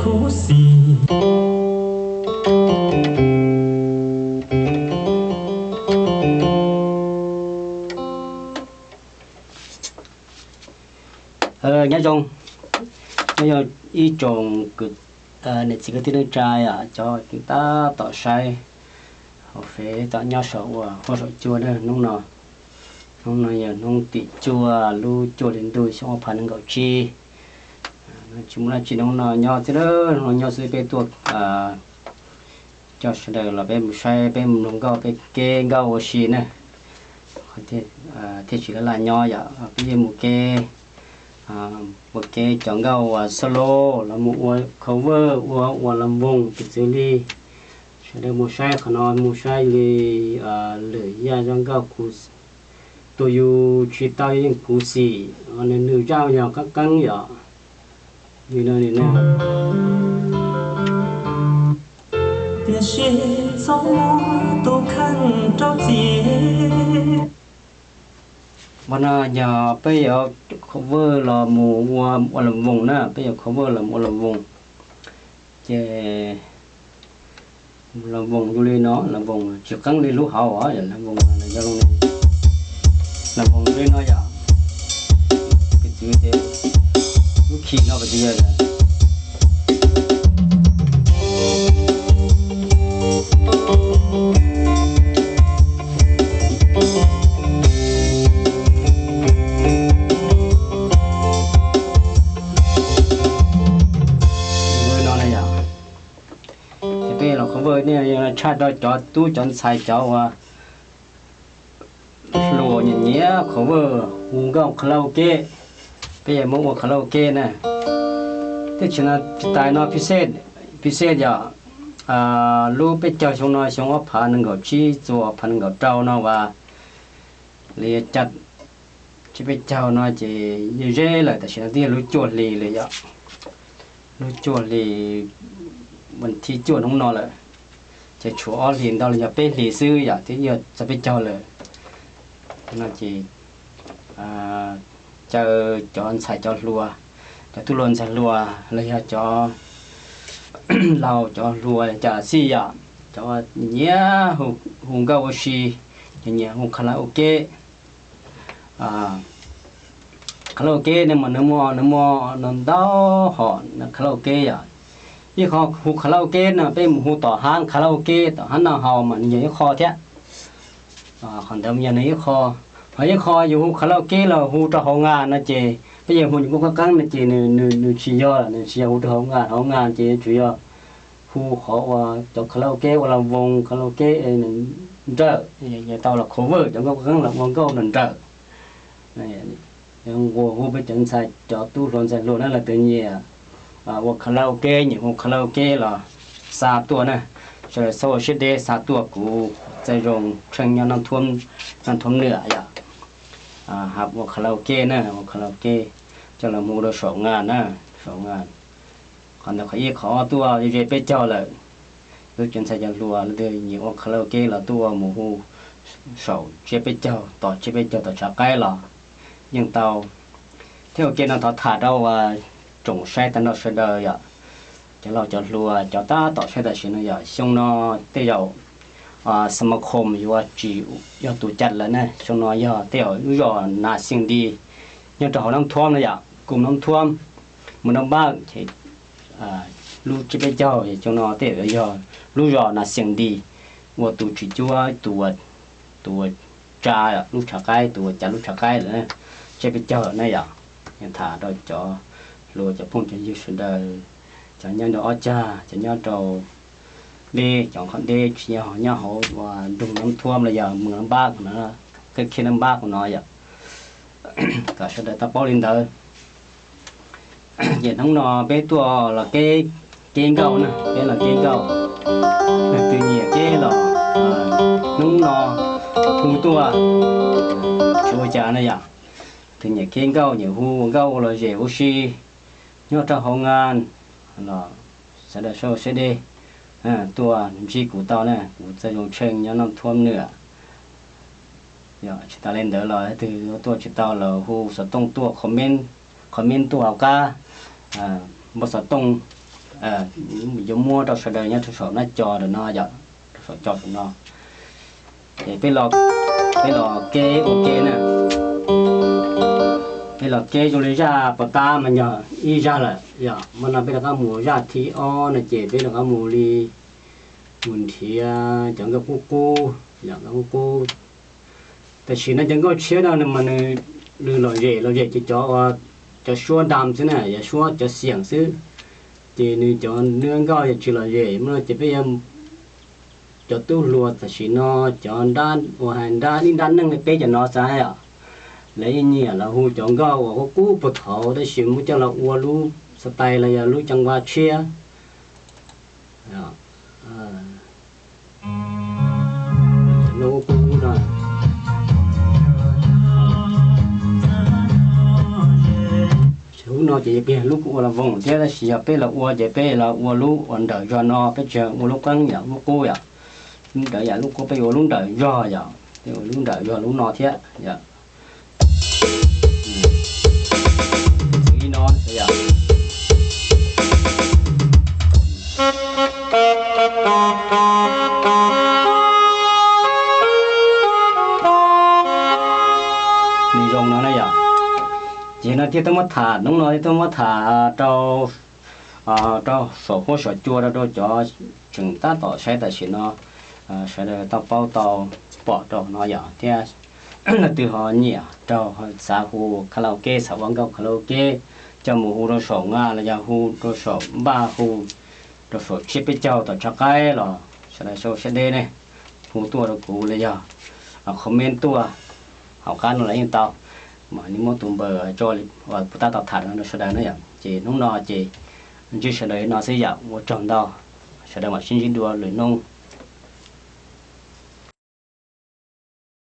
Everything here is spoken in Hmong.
khuv xim. Nyob zoo, nyob zoo ib tsoom niam txiv kwv tij neej tsa, cov tab tom saib hauv Fev, tom nyob saum uas huab saum cua na. Hnub no, hnub no yog hnub tim cuaj lub cuaj hli ntuj xyoo ob phav nees nkaum tsib. Tsis muaj dab tsi, hnub no nyob xwb, hnub no nyob xwb peb tuaj coj sawv daws los peb mus saib, peb mus mloog nkauj, peb keb nkauj ua si na. Thiaj tsis laj laj nyob yom, peb yeej mus keb, mus keb cov nkauj uas solo, los mus ua cover, ua ua las voos piv txwv li. Sawv daws mus saib qhov no, mus saib li lwm yaj zaj nkauj kuv, tus yus tsis tau yeej kuv xim, nws nws zaj yog qeeb qeeb yom. Li no li no. Tiam sis txhob muab tus kheej rau txiav. Mas no yog peb yuav cover los mus ua, ua las voos na, peb yuav cover los mus ua las voos. Ces las voos zoo li no, las voos tsis qeeb li lub hauv os, las voos, las voos zoo li no yom. Piv txwv ces lub key no piv txwv yog no na yom. Ces peb los cover ne, tshaj rau cov tub cov ntxhais cov uas hluas nyiam nyiam cover, hu nkauj karaoke, peb yuav muab ua karaoke na. Thiab tsis no, tais no pis xej, pis xej yom, lub peb caug xyoo no, xyoo ob phav nees nkaum tsib txuas ob phav nees nkaum rau no uas li cas, tsiab peb caug no ces yog ze lawm, tam sim no twb yog lub cuaj hli lawm yom. Lub cuaj hli, vas thib cuaj hnub no lawm, ces tshuav ob hlis ntau los yog peb hlis xwb yom, twb yog txog peb caug lawm. No ces caw cov ntxhais cov hluas, cov tub hluas ntxhais hluas los yog cov laus cov hluas cas xij yom, cov nyiam hu nkauj ua si, nyiam hu karaoke. Karaoke ne mas nws muaj, nws muaj ntau hom karaoke yom. Ib qho hu karaoke no peb mus hu tom hab karaoke, tom hab noj haus mas nws yog ib qho thiab. Qhov ntawd yog nws ib qho. Ho ib qho yus hu karaoke los hu rau hauv ngas no ces peb yog hu nyuam qhuav qeeb qeeb no ces nws tsis yog, nws tsis yog hu rau hauv ngas, hauv ngas ces tsuas yog hu qhov uas cov karaoke ua las voos, karaoke nrawm, yog tau los cover cov nkauj qeeb los ua nkauj nrawm nrawm. Nquag hu peb cov ntxhais cov tub hluas ntxhais hluas na, lawv twb nyiam ua karaoke, nyiam hu karaoke los xa tuaj na. Sawv daws txhob ua siab deb, xa tuaj, kuv Txais Zoo Tsheej nyob Naj Thuam Nwam yom. Hab ua karaoke na, ua karaoke coj los mus rau saum ngas na, saum ngas. Qhov ntawd qhov ib, qhov ob tuaj ze peb caug lawm. Lub cov ntxhais cov hluas leej twg nyiam ua karaoke los tuaj mus hu saum tsiab peb caug, tom tsiab peb caug tom tshav qaib los yeej tau. Thiab ua ke no thov tham rau tsoom saib tag nrho sawv daws yom, cov laus cov hluas, cov tab tom saib tam sim no yom, xyoo no tej zaum Xas Mas Khoom yuav tsis yog tus cav lawm na. Xyoo no yog tej zaum lub zos Nas Xees Dis nyob rau hauv Naj Thuam no yom, Koom Naj Thuam, mus Naj Npab ces lub tsiab peb caug, xyoo no tej zaum yog lub zos Nas Xees Dis ua tus tswv cuab, tus ua tsa lub tshav qaib, tus ua cav lub tshav qaib lawm, tsiab peb caug na yom. Tham rau cov hluas cov phooj cov ywg sawv daws, cov nyob rau ob cag, cov nyob rau deb, cov qhov deb tsis nyob, nyob hauv ua nroog Naj Thuam los yog mus Naj Npab no, keb khiab Naj Npab no yom, kom sawv daws tau paub li ntawd. Ces hnub no peb tuaj los keb, keb nkauj na, peb los keb nkauj. Leej twg nyiam keb los hnub no hu tuaj, tsis ua cas na yom. Twg nyiam keb nkauj, nyiam hu nkauj ua lom zem ua si nyob rau hauv ngas los sawv daws sau siab deb tuaj ntsib kuv tau na, kuv Txais Zoo Tsheej nyob Naj Thuam Nwam. Yog tsis tas li ntawd los leej twg tuaj tsis tau los hu xov tooj tuaj, comment tuaj hauv qab, npau xov tooj Yuav muab rau sawv daws nyob rau saum nab co ntawm no yom, rau saum co saum no. Ces peb los, peb los keb ua ke na. Peb los keb zoo li zaj puas tab mas yog ib zaj lawm yom. Mas no peb rov qab mus zaj thib ob no ces peb rov qab mus li, mus nrhiav cov nkauj qub qub, yog nkauj qub qub. Tam sim no cov nkauj tshiab no mas nws, nws lom zem, lom zem ces cov, cov suab nram xwb na, yog suab cov xiam xwb. Ces nws cov nws nkauj yog tsis lom zem, mas no ces peb yog cov tub hluas tam sim no, cov nrab uas hais nrab ib nrab neej li peb cov no xav yom, lawv yeej nyiam los hu cov nkauj uas qub qub puag thaud tab sis muab coj los ua lub style los yog lub ceev vaj tshiab. Lub qub no ces yog lub kuj ua los voos thiab tab sis yog peb los ua ces peb los ua lub uas nrawm zog no, peb tsis ua lub qeeb yom, lub qub yom. Lub nrawm yom, lub qub peb yuav ua lub nrawm zog yom, peb ua lub nrawm zog lub no thiab yom. Li no, nws zoo no na yom. Ces no thiaj tuaj muab tham, hnub no thiaj tuaj muab tham rau, rau saum huab saum cua rau, rau cov tseem tab tom saib tam sim no, sawv daws tau paub tau pom rau no yom thiab. Leej twg ho nyiam rau xav hu karaoke, xav ua nkauj karaoke, coj mus hu rau saum na los yog hu rau saum npaj, hu rau saum tsib peb caug tom tshav qaib los sawv daws sau sab deb ne, hu tuaj rau kuv los yog comment tuaj hauv qab no los yeej tau. Mas nej muab tus npawb tso li uas puas tab tau tham no rau sawv daws na yom. Ces hnub no ces ntsib sawv daws li no xwb yom, ua tsaug ntau, sawv daws mam sib ntsib dua lwm hnub.